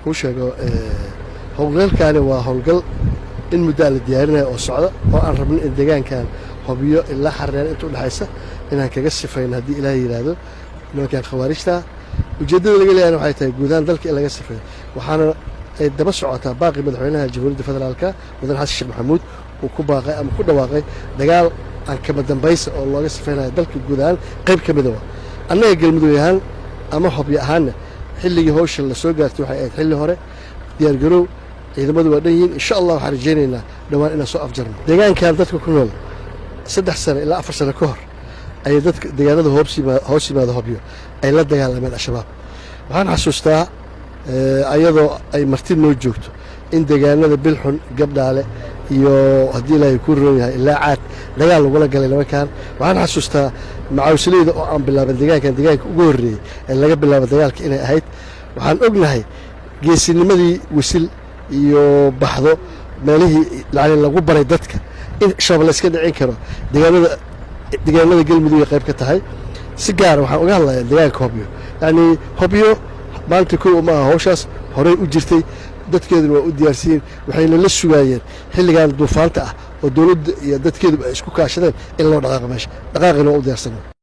Kuu sheego, howlgalkaani waa howlgal in muddaa la diyaarinayo oo socda, oo aan rabno in deegaankan Hobyo ilaa Xardheere inta udhexaysa inaan kaga sifayno, haddii Ilaah yidhaahdo, nimankan Khawaarijta. Ujeeddada laga leeyahana waxay tahay guud ahaan dalka in laga sifeeyo, waxaana ay daba socotaa baaqii Madaxweynaha Jamhuuriyadda Federaalka, Mudane Xasan Sheekh Maxamuud, uu ku baaqay ama ku dhawaaqay dagaal aan kama dambaysa oo looga sifaynayo dalka guud ahaan qayb ka mida. Wa annaga Galmudug ahaan ama Hobyo ahaanna, xilligii hawsha la soo gaartay waxay ahayd xilli hore. Diyaargarow ciidamadu waa dhan yihiin. Insha Allah waxaan rajaynaynaa dhowaan inaan soo afjarno. Deegaankan dadka ku nool, 3 sano ilaa 4 sano ka hor ayay dadka deegaanada hoos yimaada Hobyo ay la dagaalameen Al-Shabaab. Waxaan xasuustaa ayadoo ay marti noo joogto in deegaanada Bilxun, Gabdhaale iyo, haddii Ilaahay ku roon yahay, ilaa Caad dagaal lagula galay nimankan. Waxaan xasuustaa macawsleyda oo aan bilaaban deegaankan, deegaanka ugu horreeyey ee laga bilaabo dagaalka inay ahayd. Waxaan ognahay geesinimadii Wisil iyo Baxdo, meelihii yani lagu baray dadka in Shabaab la iska dhicin karo. Deegaanada Galmudug ay qayb ka tahay. Si gaara waxaan uga hadlayaa deegaanka Hobyo. Yacni Hobyo maanta kow ma aha, hawshaas horey u jirtay, dadkeeduna waa u diyaarsiiyeen, waxayna la sugaayeen xilligan duufaanta ah oo dowladda iyo dadkeedu ay isku kaashadeen in loo dhaqaaqo meesha. Dhaqaaqina waa u diyaarsanay.